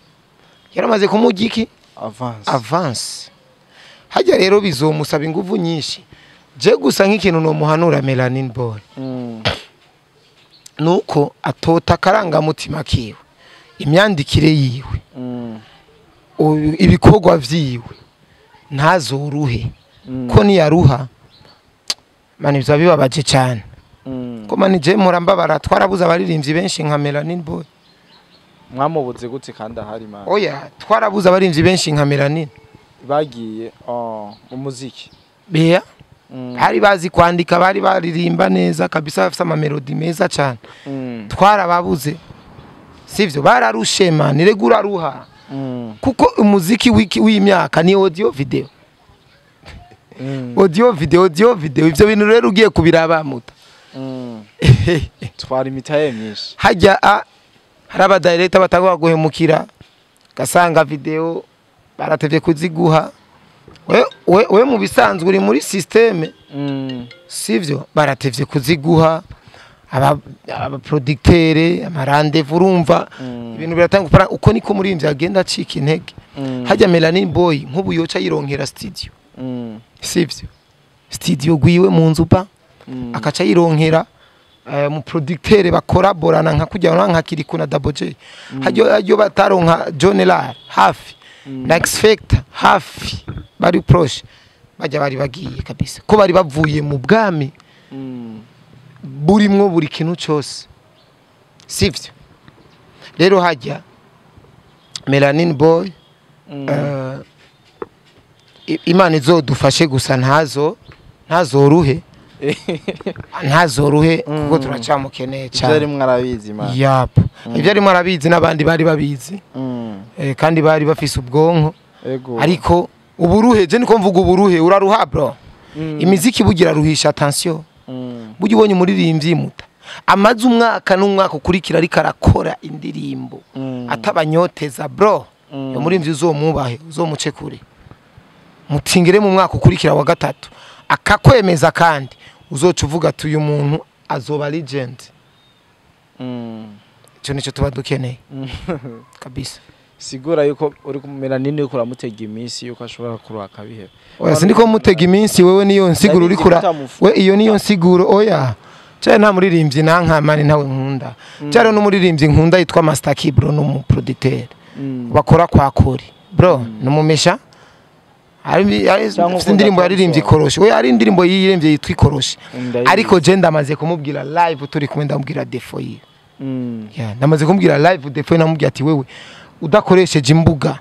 Yaramaze kumujya iki?
Avance.
Avance. Hajya rero bizomusaba ingufu nyinshi. Je gusa nk'ikintu nomuhanura Melanin Boy, nuko atota akarangamutima kiwe, imyandikire yiwe, ibikorwa vyiwe, ntazoruhe. Ko niyaruha, mani, biba bibabaje cyane. Ko mani je mpora mbabara, twarabuze abaririmbyi benshi nka Melanin Boy.
Mwamubuze gute kandi ahari, man?
Oya, twarabuze abaririmbyi benshi nka Melanin.
Bagiye, oh, mu muziki.
Beya bari bazi kwandika, bari baririmba neza kabisa, bafise amamelodi meza cyane. Twarababuze, sivyo? Bararushe, man, rega uraruha. Kuko umuziki w'imyaka ni audio video, audio video, audio video. Ivyo bintu rero ugiye kubiraba, muta,
Twara imitahe myinshi.
Hajya a hari abadirector batagomba guhemukira, gasanga video baratevye kuziguha. We mu bisanzwe uri muri système, sivyo? Baratevye kuziguha aba producteur, amarendez-vous, urumva ibintu biratanga ufaranga. Uko niko muririmbyi agenda acika intege. Hajya Melanin Boy nk'ubu yoca yironkera studio, sivyo? Studio gwiwe mu nzu pa, akaca yironkera mu producteur bakoraborana, nka kujya nka Kirikou na Double J. Hajyo bataronka John Lar hafi na X Factor hafi, bari proche, bajya bari bagiye kabisa, ko bari bavuye mu bwami burimwo buri kintu cyose, sivyo? Rero hajya Melanin Boy, Imana izodufashe gusa ntazoruhe, ntazoruhe, kuko turacyamukeneye
Ivyo
cyane.
arimwo arabizi, man.
Yapo, ibyo arimo arabizi, n'abandi bari babizi. Kandi bari bafise ubwonko. Ariko uburuhe, je niko mvuga, uburuhe, uraruha, bro. Imiziki bugira ruhisha attention. Burya ubonye umuririmbyi, muta, amaze umwaka n'umwaka ukurikira ariko arakora indirimbo, atabanyoteza, bro, uyo muririmbyi uzomubahe, uzomuce kure. Mutingire mu mwaka ukurikira wa gatatu akakwemeza, kandi uzoca uvuga ati uyu muntu azoba legend. Icyo nicyo tuba dukeneye kabisa.
Sigura yuko uri kumera nini, yuko uramutega iminsi yuko ashobora kuruha akabiheba.
Oya, sindiko mutega iminsi. Wewe niyo nsiguro uri kura. We iyo niyo nsiguro. Oya, cyane nta muririmbyi nankamani ntawe nkunda cyane. N'umuririmbyi nkunda yitwa Master Key, bro, n'umuproducteur bakora kwa Kori, bro, numumesha ari
Cyangwa
afite indirimbo
ukunda
yaririmbye
Thompson.
Ikoroshi. We ari indirimbo yiririmbye yitwa Ikoroshi.
Ndayizi.
Ariko je ndamaze kumubwira live turi kumwe, ndamubwira défaut yiwe. Yeah, ndamaze kumubwira live défaut, namubwira ati wewe udakoresheje imbuga,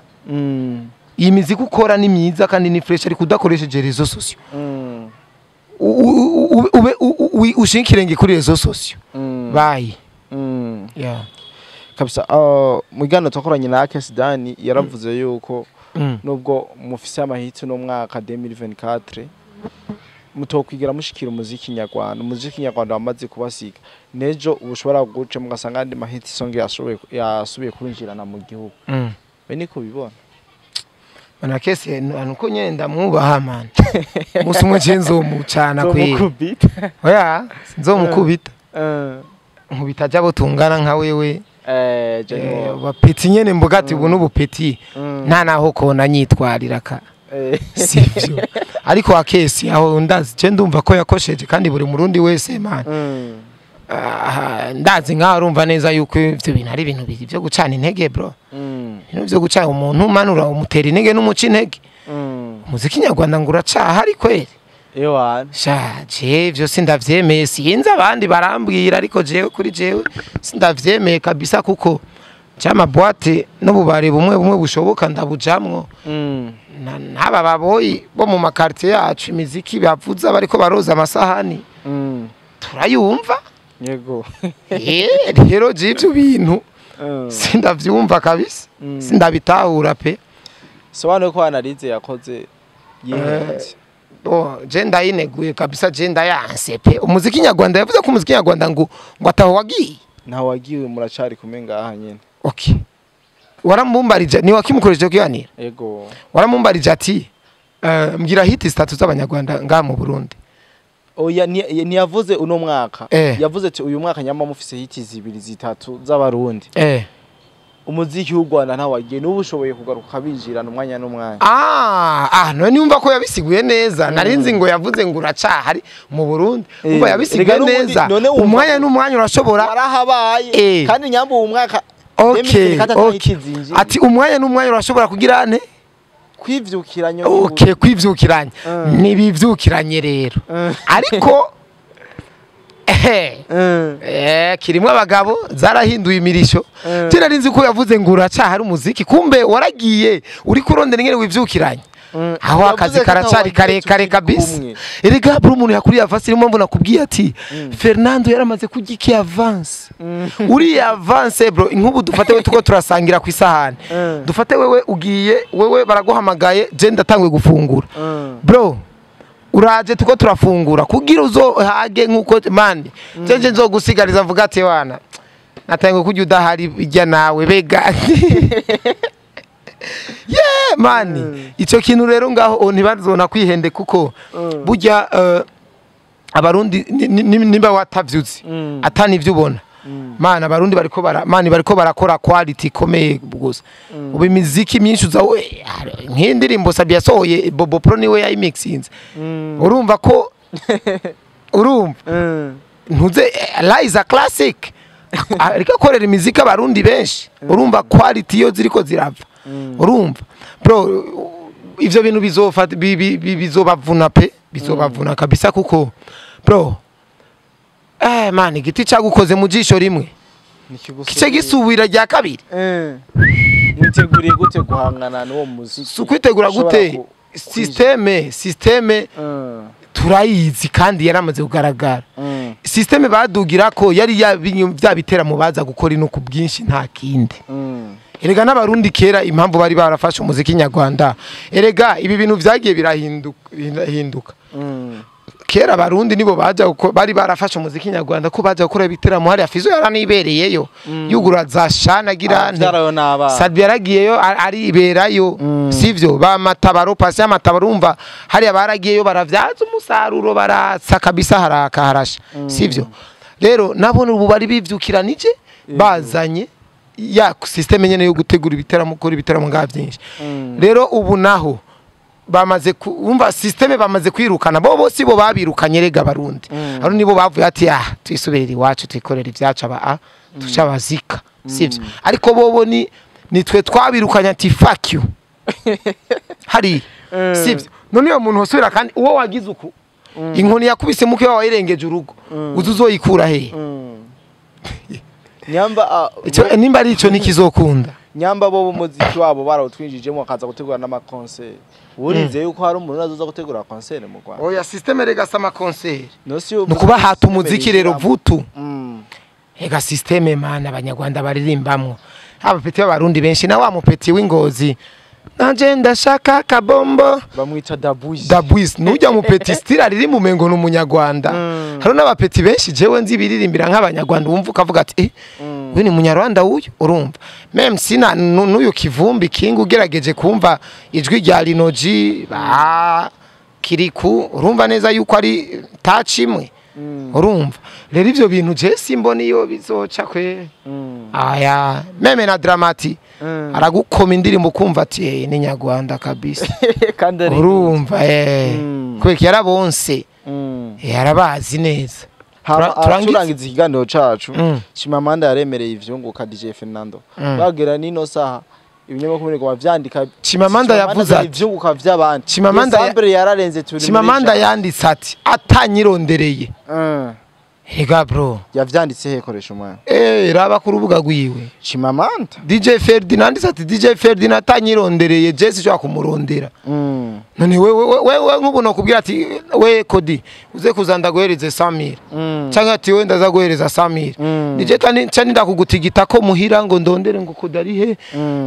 iyi miziki ukora ni myiza kandi ni fresh, ariko udakoresheje réseaux sociaux, ube ushinga ikirenge kuri réseaux sociaux, bayi. Yeah.
Kabisa, mu kiganiro twakoranye na Akes Dani yaravuze yuko nubwo mufise amahiti no mwaka 2024 mutokwigira mushikira umuziki nyarwanda, umuziki nyarwanda wamaze kubasiga, nejo ubushobora guca mugasanga andi mahiti song yashoboye yasubiye kwinjirana mu gihugu. We niko bibona?
Mana kese nuko nyene ndamwubaha, man. Umunsi umwe nce nzomucana kwe.
Nzomukubita.
Oya, nzomukubita. Nkubita abo tungana nka wewe.
Jenny.
Bapeti nyene, mbuga ati ubu n'ubupeti, nta naho kona nyitwarira ka. Sivyo? Ariko akesi aho ndazi je ndumva ko yakosheje, kandi buri murundi wese, man, ndazi nkaho urumva neza yuko ivyo bintu ari ibintu byo gucana intege, bro. Ibintu byo gucana umuntu manura, umutera intege n'umuca intege. Umuziki nyarwanda ngo uracahari kweri?
Ewana.
Sha, je vyo sindavyemeye. Sinzi abandi barambwira, ariko jewe kuri jewe sindavyemeye kabisa, kuko cama boîte n'ububare bumwe bumwe bushoboka ndabujamwo. N'aba baboyi bo mu makartier yacu, imiziki bavuza bariko baroza amasahani, turayumva.
Yego.
Rero je ivyo bintu sindavyumva kabisa, sindabitahura pe.
Sobanuye ko analyse yakoze yihenze.
Bo je ndayineguye kabisa, je ndayanse pe. Umuziki nyarwanda, yavuze ko umuziki nyarwanda ngo ataho wagiye.
Ntaho wagiwe, muracari kumwe ngaha nyene.
Okay, waramumbarije, ni wakimukoresheje kuganira?
Ego.
Waramumbarije ati mbwira hit zitatu z'abanyarwanda ngaha mu Burundi.
Oya, ntiyavuze uno mwaka. Yavuze ati uyu mwaka nyama mufise hit zibiri, zitatu z'abarundi. Umuziki w'u Rwanda ntawagiye, n'ubu ushoboye kugaruka binjirana umwanya n'umwanya.
Ah, none yumva ko yabisiguye neza. Narinzi ngo yavuze ngo uracahari mu Burundi. Umva, yabisiguye
Rega n'ubundi-
neza.
None wumva-
Umwanya n'umwanya urashobora.
Warahabaye. Kandi nyamba uwo mwaka 2024 hit zinjiye.
Ati umwanya n'umwanya urashobora kugira ane?
Kwivyukiranya.
Okay, kwivyukiranya. Nibivyukiranye rero. Ariko kirimwo abagabo zarahinduye imirisho. Je nari nzi ko yavuze ngo uracahari umuziki, kumbe waragiye uri kurondera ingene wivyukiranya. Aho
Yavuze
akazi
ko
karacari
atawagiye,
karekare
tukiri
kabisa.
kumwe.
Erega bro, umuntu yakuriye avance, niyo mpamvu nakubwiye ati Fernando yaramaze kurya iki avance. Uriya avance bro, nk'ubu dufate we tuko turasangira ku isahani. Dufate wewe ugiye, wewe baraguhamagaye, je ndatanguye gufungura. Bro, uraje tuko turafungura kugira uzohage nkuko mani jeje nzogusigariza, mvuga ati wana natanguye kurya udahari, ijya nawe bega. Yeah mani, icyo kintu rero ngaho oh, ntibazona kwihende kuko burya abarundi nimba watavyuze atani ivyo ubona mana, abarundi bariko bara mani bariko barakora quality ikomeye gusa. Ubu imiziki myinshi uza nk'indirimbo Sabi yasohoye, Bobo Pro niwe yayimixinze. Urumva ko urumva ntuze Liza Classic ariko akorera imiziki abarundi benshi, urumva quality yo ziriko zirava. Urumva bro, ivyo bintu bizofata bizobavuna pe, bizobavuna kabisa, kuko bro man, igiti cagukoze mu jisho rimwe kice gisubira rya kabiri.
Mwiteguriye gute guhangana n'uwo muziki?
Si ukwitegura
Ushobora
gute, système turayizi kandi yaramaze kugaragara. Système badugira ko yari bya biteramo baza gukora ino ku bwinshi, nta kindi. Erega n'abarundi kera impamvu bari barafashe umuziki nyarwanda, erega ibi bintu vyagiye birahinduka. Kera abarundi nibo baja bari barafashe umuziki nyarwanda ko baja gukora ibiteramo hariya. Fizo yaranibereyeyo yugura za shana agira nte.
Abavyarayo n'abana.
Sadbi yaragiyeyo ariberayo, sivyo? Ba matabaro pasi y'amatabaro, urumva hariya baragiyeyo baravyaza umusaruro, baratsa kabisa, haraka harasha, sivyo? Rero nabone ubu bari bivyukiranije bazanye ya système nyene yo gutegura ibiteramo, gukora ibiteramo ngaha byinshi. Rero ubu naho bamaze kumva système, bamaze kwirukana bo bose, bo babirukanye. Rega abarundi abarundi nibo bavuye ati ah, twisubirira iwacu, twikorera ibyacu, aba ah tucabazika, sivyo? Ariko bobo ni nitwe twabirukanye ati fuck you hari, sivyo? None uyo muntu wasubira kandi uwo wagize uku inkoni yakubise muke wawe wayirengeje urugo, uzi uzoyikura he?
Nyamba
Ico nimba ari ico nikizokunda.
Nyamba bo umuziki wabo barawutwinjijemo bakaza gutegura n'amakonseri, urizeye yuko hari umuntu azoza gutegura concert mu Rwanda?
Oya, système rega sama concert
No si.
Ni ukubahata umuziki rero vutu. Ega système mana abanyarwanda baririmbamwo abapeti b'abarundi benshi na wa mupeti w'ingozi nanje ndashaka kabombo.
Bamwita Dabuzi.
Dabwis, nujya mupeti style aririmba umengo ni umunyarwanda. Hari n'abapeti benshi jewe nzi biririmbira nk'abanyarwanda, wumva ukavuga ati uyu ni munyarwanda uyu. Urumva même sina n'uyu Kivumbi King, ugerageje kumva ijwi rya Linoji ba Kiriku, urumva neza yuko ari touch imwe. Urumva rero ivyo bintu je simbona iyo bizoca kwe. Aya même na Dramati aragukoma indirimbo ukumva ati ni nyarwanda kabisa.
Kandi ari
Urumva kubera yarabonse. Yarabazi neza. Turangize?
Turangiza ikiganiro cacu. Chimamanda yaremereye ivyunguka DJ Fernando. Bagera nino saha ibinyamakuru bigoma vyandika.
Chimamanda yavuze ati
ivyunguka vy'abandi.
Chimamanda
December yararenze, turi muri
Chimamanda yanditse ati atanyirondereye. Ega bro,
Yavyanditse he koresha umwanya?
Raba ku rubuga rwiwe.
Chimamanda.
DJ Ferdinand ati DJ Ferdinand atanyirondereye Jesse ushobora kumurondera. None wewe nk'ubu nokubwira ati we Kodi uze kuzanda guhereze 100,000 canke ati we ndaza guhereza 100,000 nije tani ndakugutigita ko muhira ngo ndondere ngo Kodi ari he,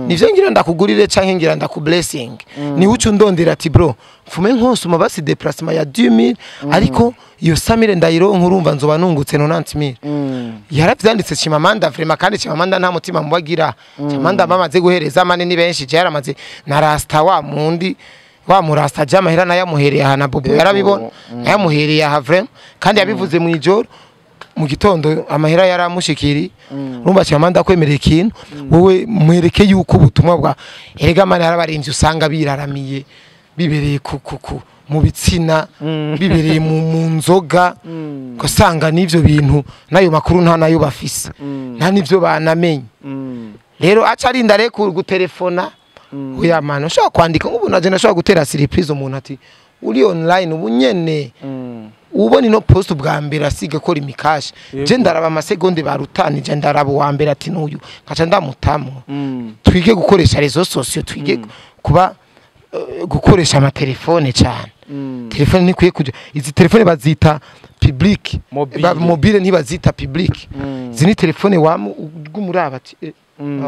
nivyo ngira ndakugurire canke ngira ndaku blessing, ni ucu ndondera ati bro mfume nkosuma basi déplacement ya 2000 ariko iyo 100,000 ndayironka, urumva nzoba nungutse 90,000. Yaravyanditse Chimamanda vraiment, kandi Chimamanda nta mutima mubagira. Chimamanda bamaze guhereza manini benshi, je yaramaze na rasta wa mundi wa murasta jamahera nayamuhereye aha na Bobo yarabibona, nayamuhereye aha vraiment, kandi yabivuze mu ijoro, mu gitondo amahera yaramushikiri. Urumva Chimamanda kwemerera ikintu, wowe mwereke yuko ubutumwa bwa erega mane harabarinzi usanga biraramiye bibereye ku mu bitsina, bibereye mu nzoga, ugasanga n'ivyo bintu n'ayo makuru nta nayo bafise, nta n'ivyo banamenye. Rero aca arinda reko gutelefona oya mano, ushobora kwandika nk'ubu naje nashobora gutera surprise umuntu ati uri online ubu nyene ubona ino post ubwa mbere asiga akora imikashi, je ndaraba amasegonde barutanije, ndaraba uwa mbere ati n'uyu nkaca ndamutamo. Twige gukoresha réseaux sociaux, twige kuba gukoresha amatelefone cyane. Telefone ntikwiye kuja, izi telefone bazita public.
Mobile.
Mobile ntibazita public. Izi ni telefone wamu ugumuraba ati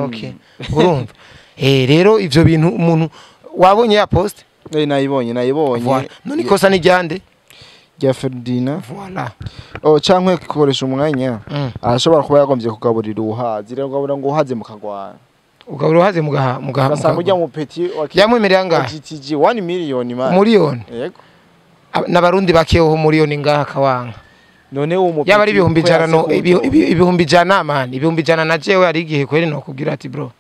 okay, urumva rero ivyo bintu umuntu wabonye ya post.
Nayibonye.
Voilà, none ikosa ni ryande?
Rya Ferdinand.
Voilà.
Oh, canke gukoresha umwanya, arashobora kuba yagombye kugaburira uwuhazi, rero ugabura ngo uhaze mukagwana.
Ugabura uhaze mugaha.
Ugasanga ujya mu petit wa
Yamwemereye angahe?
GTG 1 million man.
Miliyoni?
Yego.
N'abarundi bakeho miliyoni ngaha kawanga.
None uwo mu
Yaba ari 100,000 no 100,000 man, 100,000 na jewe ari igihe kweri no kugira ati bro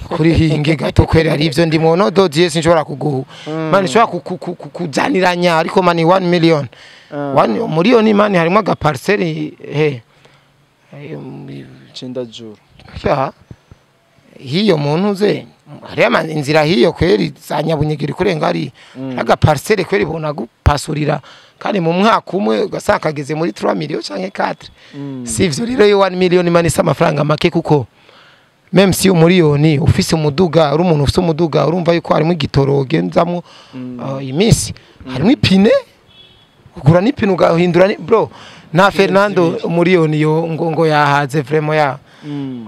kuri hinge gato kweri ari ivyo ndimo no dodiye sinshobora kuguhu man, nshobora kuzaniranya, ariko man 1 million, 1 miliyoni man harimo aga parcelle he.
Cenda juru.
Ya hiyo muntu ze hariya inzira hiyo kweri za Nyabunyegeri kurenga ari aga parcelle kweri bona gupasurira, kandi mu mwaka umwe ugasanga kageze muri 3 million canke 4. Si ivyo rero, iyo 1 million man si amafaranga make, kuko même si umuriyoni ufise umuduga, uri umuntu ufise umuduga, urumva yuko harimo igitoro ugenzamwo iminsi, harimo ipine ugura n'ipine ugahindura bro na Fernando umuriyoni yo ngo yahaze vraiment ya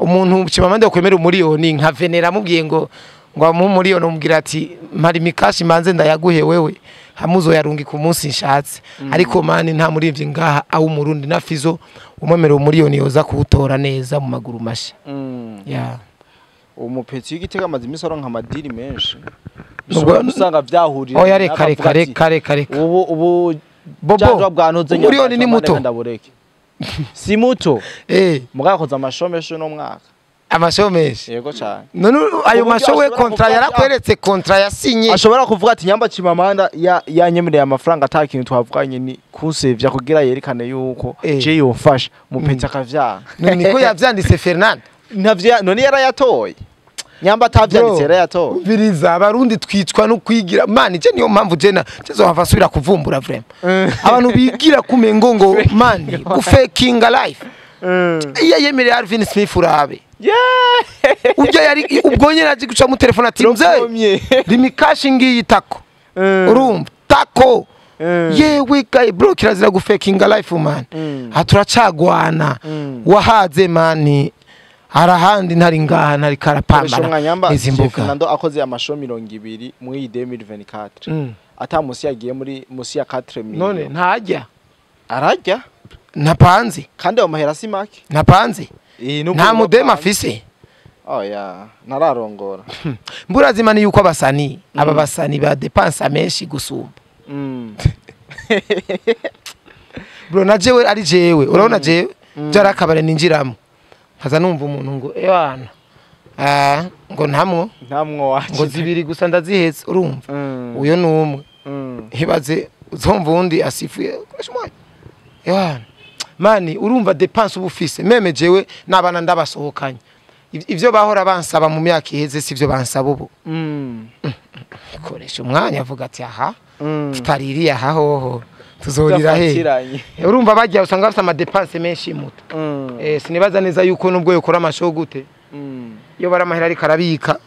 umuntu Chimamanda kwemera umuriyoni nka Venera amubwiye ngo amuhe umuriyoni, umubwira ati mpari mikashi manze ndayaguhe wewe hamuzo yarungi ku munsi nshatse. Ariko man nta murimvyi ngaha awu Umurundi na Fizo umwemera umuriyoni yoza kuwutora neza mu maguru masha ya.
Uwo mupetsi w'Igitega amaze iminsi aronka amadiri menshi.
Nubwo-
Usanga vyahurira.
Oya, reka reka reka reka reka.
Ubu
Bobo,
Janjwa bwantuze.
umuriyoni ni muto.
Ndabureke, si muto. Mugakoze amashomesho no mwaka.
Amashomesho?
Yego cyane.
None ayo
Uburyo
mashowe
ashobora
contrat
kuvuga ati,
yarakweretse contrat yasinye?
Ashobora kuvuga ati nyamba Chimamanda yanyemereye amafaranga ata kintu twavuganye, ni kunsevya kugira yerekane yuko je yofasha mupetsi akavyanga.
None niko yavyanditse Fernand?
Ntavyo, none yarayatoye, nyamba atavyanditse yarayatoye.
Umviriza, abarundi twicwa no kwigira man, je niyo mpamvu je na jezohava asubira kuvumbura vraiment abantu bigira kumengo ngo man gufakinga life. Iyo yemereye Alvin Smith urabe ujya yari ubwo nyene aje guca mu telefone ati mzee rimikashi ngiyi tako, urumva tako yewe guy bro, kirazira gufakinga life man. Aha turacagwana wahaze man, arahandi ntari ngaha ntari karapambana
Mwanyamba
n'izi mbuga.
Fernando akoze amasho 20 muri iyi 2024 ata musi yagiye muri musi ya 4 million.
None ntajya?
Arajya.
Ntapanze?
Kandi ayo mahera si make.
Ntapanze?
Nubwo
Nta mudema
bapanze.
afise?
Oya, ntararongora.
Mburazima ni yuko abasani aba basani ba dépensa menshi gusumba. Bro, na jewe ari jewe, urabona jewe byari akabare ninjiramo nkaza numva umuntu ngo ewana ngo ntamwo
Ntamwo wacu.
Ngo zibiri gusa ndazihetse, urumva uyo ni umwe. Hibaze uzumva uwundi asifuye koresha umwanya ewana man, urumva dépense uba ufise. Même jewe n'abana ndabasohokanye, ivyo bahora bansaba mu myaka iheze sivyo bansaba ubu. Koresha umwanya avuga ati aha tutaririye aha hoho Tuzorira he?
Tudafatiranye.
Urumva bajya usanga bafite ama dépenses menshi muto. Sinibaza neza yuko nubwo yokora ama show gute, iyo bari amahera ariko arabika,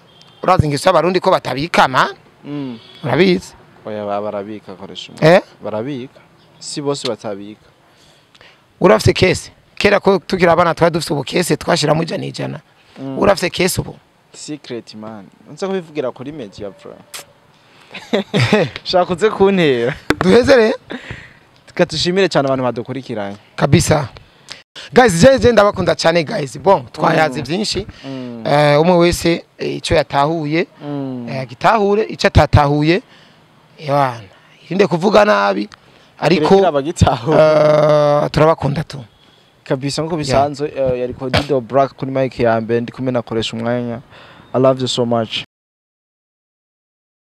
urazi ingeso y'Abarundi ko batabika man. Urabizi.
Oya, baba barabika, akoresha umwanya.
Eh.
Barabika, si bose batabika.
Urafise caisse? Kera ko tukiri abana twari dufise ubu caisse twashiramo 100 100. Urafise caisse ubu?
Secret man, nza kubivugira kuri media bro, shaka uze kuntera.
Duheze rero.
Tushimire cyane abantu badukurikiranye.
Kabisa guys, je ndabakunda cyane guys. Bon, twayaze byinshi. Umwe wese icyo yatahuye agitahure, icyo atatahuye yana irinde kuvuga nabi, ariko
abagitaho.
Turabakunda tu.
Kabisa, nkuko bisanzwe, yari Codido Black kuri mic ya mbere, ndi kumwe nakoresha umwanya. I love you so much.